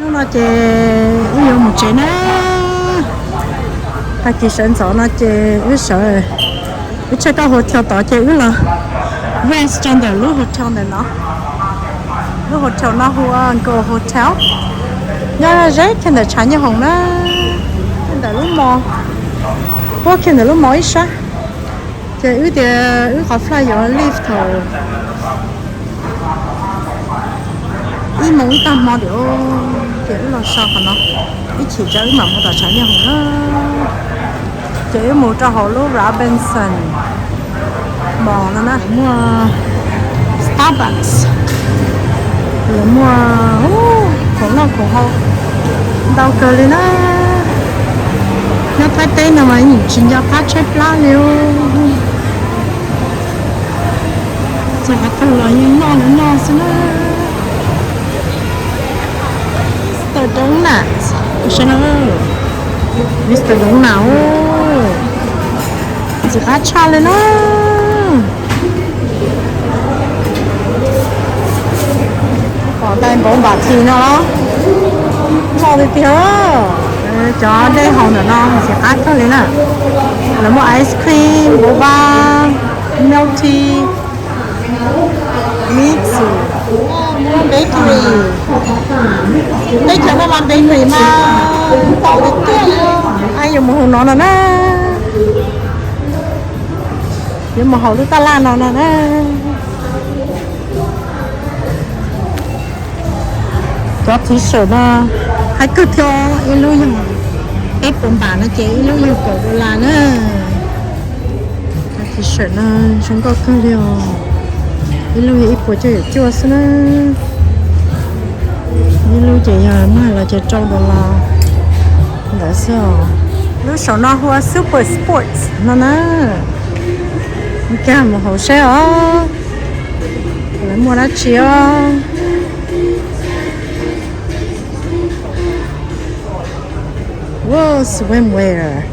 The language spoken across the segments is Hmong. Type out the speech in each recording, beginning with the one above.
Hnub no ces wb yuav mus tsev na. Tag kis sawv ntxov no ces wb sawv, wb check out hotel tod ces wb los rest rau ntawm lub hotel ntawm no. Lub hotel no hu ua Gold Hotel, nyob ze kiag ntawm tshav nyooj hoom na, kiag ntawm lub mall, puag kiag ntawm lub mall ib sab. Ces wb tias wb qhov flight yuav leave thaum ib moos ib tag hmo tiam, ces wb los so qhov no ib chim tso wb mam mus tom tshav nyooj hoom na. Ces wb mus rau hauv lub Robinson Mall no na, muaj Starbucks, lawv muaj khoom noj khoom haus ntau kawg li na. Nyob Thaib teb no mas yeej tsis nco qab tshaib plab li. Txog qhov twg los yeej noj li noj xwb na. Mister Donut, Mister Donut, ntxim qab tshaj li na. Pom tais npaum npam this no los loj tiag tiag. Cov dej haus ntawm no ntxim qab kawg li na. Lawv muaj ice cream, boba, milk tea, mix, bakery. Teb chaws no mas bakery mas ntau tiag tiag. Yuav mus hauv no no na, yuav mus hauv lub taj laj no no na. Cov t-shirt no haib kawg thiab, ib lub yog peb puas npam no ces ib lub yog kaum dollar na. Cov t-shirt no zoo nkauj kawg li os. Ib lub yog ib puas cuaj caum cuaj xwb na. Ib lub ces yog muag los ces rau dollar ntawd xwb os. Lub saum no hu ua Super Sports no na. Nkag mus hauv seb os, lawv muaj dab tsi os. Wow, swimwear.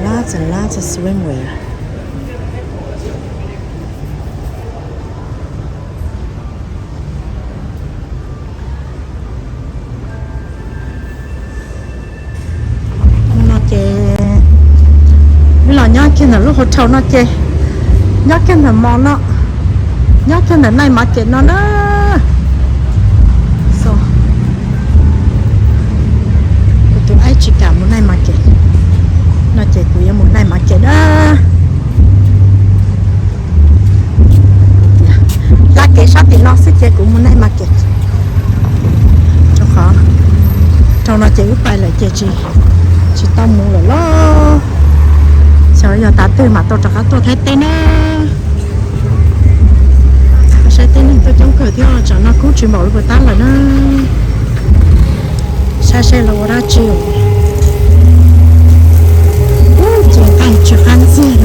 Lots and lots of swimwear. No ces wb los nyob kiag ntawm lub hotel no ces nyob kiag ntawm mall no, nyob kiag ntawm night market no na. Kuv tus aib tsis kam mus night market no ces kuv yuav mus night market na. Laj kev sab tim no xwb ces kuv mus night market. Rau qhov rau no ces wb pais lawm ces tsis, tsis tau mus lawm los. Xyov yog tav twg mam tau rov qab tuaj Thaib teb na. Saib tej neeg tuaj coob kawg thiab, tsam no kub tsis npaum li puas tab lawm na. Saib seb lawv ua dab tsi. Ces nqaij tsw qab ntxiag.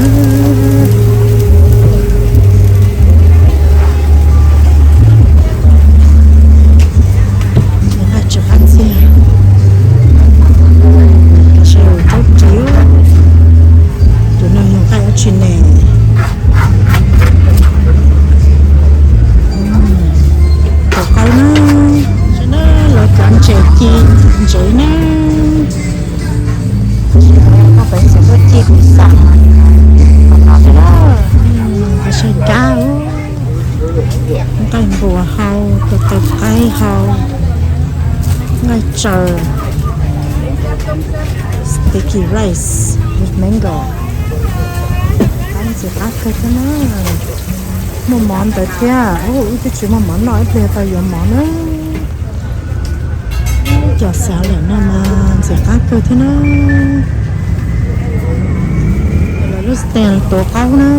Nqaij tsw qab ntxiag. Seb tsob ris, tus neeg yug nqaij ua tsi ne. Tus qaub na, lawv cov ntses ci ntsev na. Koj pem xeem tuaj ci kuv xam, qhov no thiab na. Saib kab, nqaij npuas hau, tus taw qaib hau, nqaij tsaws, sticky rice with mango. Qab ntxim qab kawg thiab na. Muaj mov ntawd thiab. Ub, wb twb tsis muaj mov noj, ib pliag tau yuav mov na. Cov xav lawm no mas ntxim qab kawg thiab na. Lawv lub stand tuav qaub na.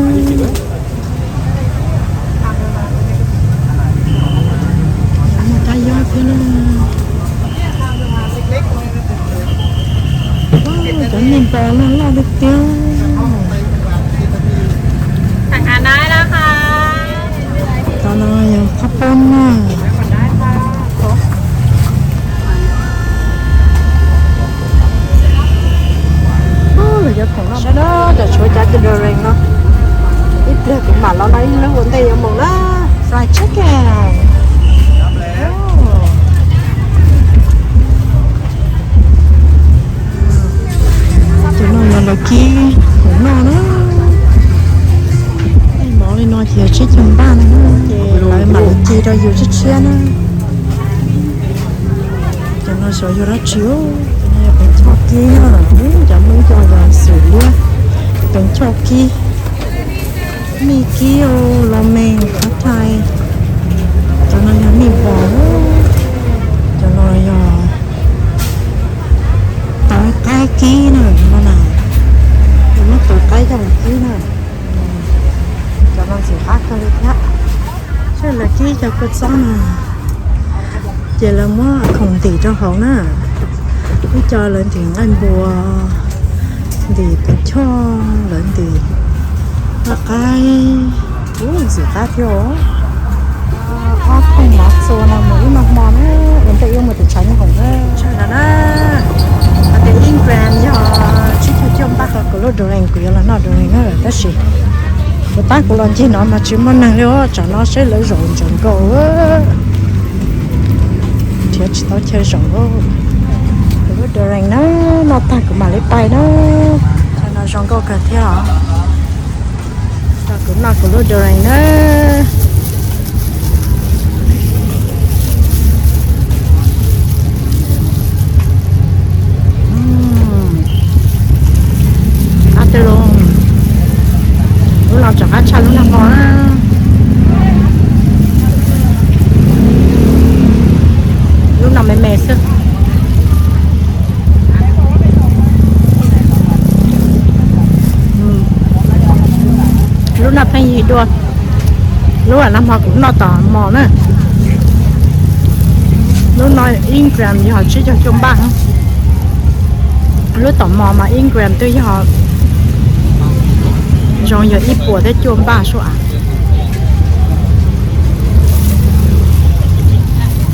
Muaj kab yob thiab na. Cov niag npau loj loj tiag tiag. Cov no yog qab pob na. Lawv cov khoom no sab no cov tshuav cov Kindergarten no. Ib pliag kuv mam los no ib hnub ua ntej yuav mus na. Fried chicken. Kib kuv noj na, mov li no ces tsib caug npaj no, ces lawv mam li ci rau yus tshiab tshiab na. Cov no xyov yog dab tsi, cov no yog peev choj kib na, cov Hmoob cov yog xwm liab, peev choj kib, mij kib, los mees, qhov thais, cov no yog mij npos, cov no yog tawv qaib kib na, no na, muab tawv qaib coj mus kib na. Cov no ntxim qab kawg li thiab. Seb lawv kib cov kua txob na, ces lawv muab khoom ntim rau hauv na. Ib co lawv ntim nqaij npua, ntim peev choj, lawv ntim nqaij qaib. Ub, ntxim qab thiab os. Ob thooj mov txua no mus ib noj hmo na, ua ntej wb mus tim tshav nyob hoom na. Hais tias ib gram yog tsib caug cuaj npaj, kuv lub durian kuv yuav los noj durian na, tab sis kuv tab kuv los ncig no mas tsis muaj neeg li, tsam no seb lawv zaum ntsees nkaus, nrhiav tsis tau chaw zaum. Kuv lub durian na, noj tag kuv mam li pais na. Chaw no zoo nkauj kawg thiab os. Kuv noj kuv lub durian na. Qab tiag lauj. Lub no tseem qab tshaj lub nag hmo na. Lub no me me xwb. Lub no pheej yig dua. Lub nag hmo kuv noj tom mos na. Lub no ib gram yog tsib caug cuaj npaj. Lub tom mos mas ib gram twb yog zoo yog ib puas thiab cuaj npaj sub av.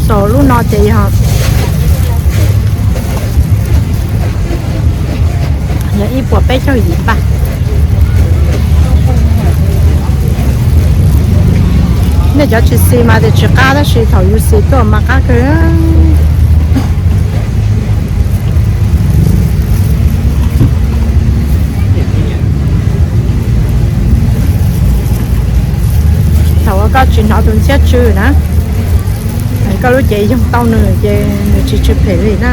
Xaus lub no ces yog, yog ib puas peb caug yim npaj. Nej cov tsis xis mas tias tsis qab, tab sis thaum yus xis tuaj mas qab kawg. Thaum uas koj tsis hnov tus ntxhiab tsw na, koj lub cev yoog tau nws ces nws tsis tsw phem li na.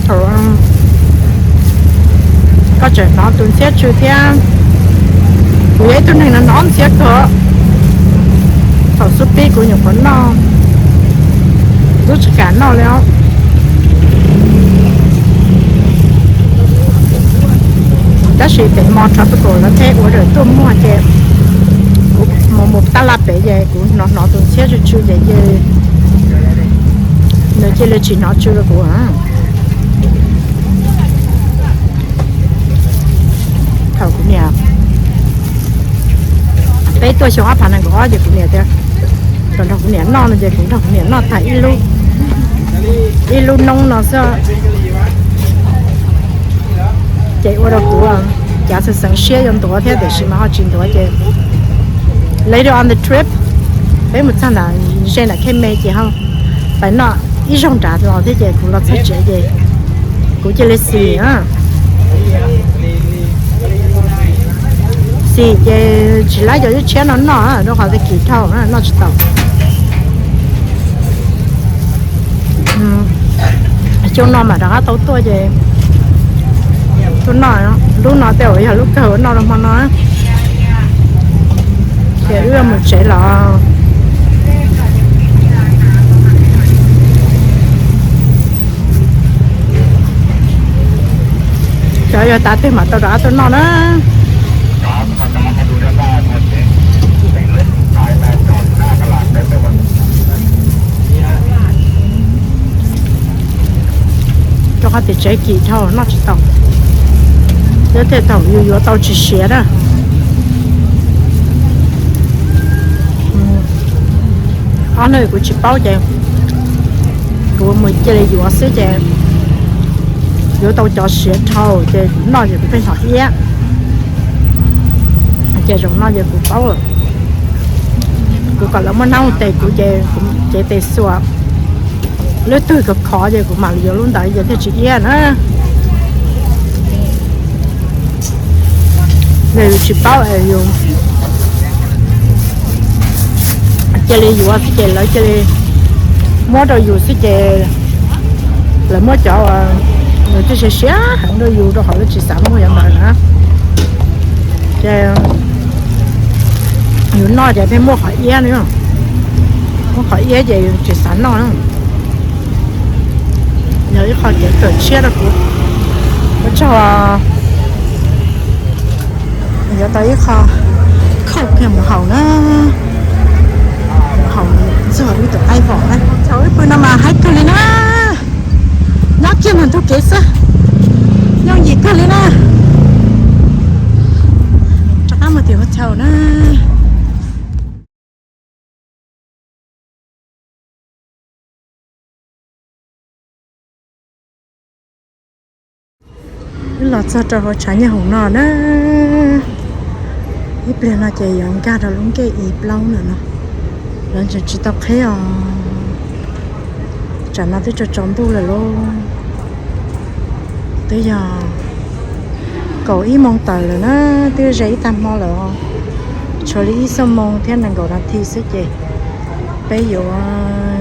Thaum koj tseem hnov tus ntxhiab tsw thiab. Kuv yog ib tug neeg no hnov ntxhiab kawg. Thaum xub pib kuv nyuam qhuav noj, kuv tsis kam noj li os. Tab sis pem mos tropical lawv thiaj ua daws tuaj muag ces kuv mus mus tab laj pem ces kuv hnov hnov tus ntxhiab tsw tsw ces nws cia li tsis hnov tsw rau kuv. Thaum kuv niam, peb tuaj xyoo ob phav nees nkaum ob ces kuv niam tias kom nrog kuv niam noj no ces kuv nrog kuv niam noj tag ib lub, ib lub noob no xwb. Ces ua rau kuv cav xeev xeev siab yuav ntuav thiab tiam sis mas ho tsis ntuav ces later on the trip peb mus txog ntawm ze ntawm khe me ces ho pais noj ib zaug nrad los thiab ces kuv los txog tsev ces kuv cia li xis. Xis ces tsis laib cov tshiab no noj rau qhov tias kim dhau noj tsis tau. Xyoo no mam rov qab tau tuaj ces tuaj noj lub no tej zaum yog lub kawg uas noj rau hmo no. Ces wb mus tsev los. Cov yog tav twg mam tau rov qab tuaj noj na. Rau qhov tias tsev kim dhau noj tsis tau, thiab tej thaum yus yuav tau tsis siav na. Ob hnub kuv tsis paub ces kuv mus cia li yuav xwb ces yuav tau cov siav dhau ces kuv noj ces kuv pheej hnov iab. Ces zaum no ces kuv paub lawm. Kuv kom lawv muab hnab tes kuv ces kuv cev tes xuas. Lub twg khov khov ces kuv mam li yuav lub ntawd ces thiaj tsis iab na. Yog yus tsis paub es yus cia li yuav xwb ces lawv cia li muab rau yus xwb ces lawv muab cov uas nws twb siav siav heev rau yus rau qhov lawv tsis xav muab cov ntawd na. Ces yus noj ces thiaj muaj qhov iab na. Muaj qhov iab ces yus tsis xav noj na. Yog ib qho kev kawm tshiab rau kuv. Ua tsaug. Yuav tau ib qho khauj kiag mus haus na. Mus haus txog ib tus qaib vom na. Thaum wb pw no mas haib kawg li na. Nyob kiag ntug kev xwb. Yooj yim kawg li na. Rov qab mus tim hotel na. Wb los txog rau hauv tshav nyob hauv no na. Ib pliag no ces yuav nkag rau lub ncej i plaub ntawm no. Lawv tseem tsis tau qheb os. Tsam no twb tsaus tsaus ntuj lawm lauj. Twb yog kaum ib moos tawm lawm na, twb ze ib tag hmo lawm os. Tshuav li ib xuab moos thiab nees nkaum nas this xwb ces peb yuav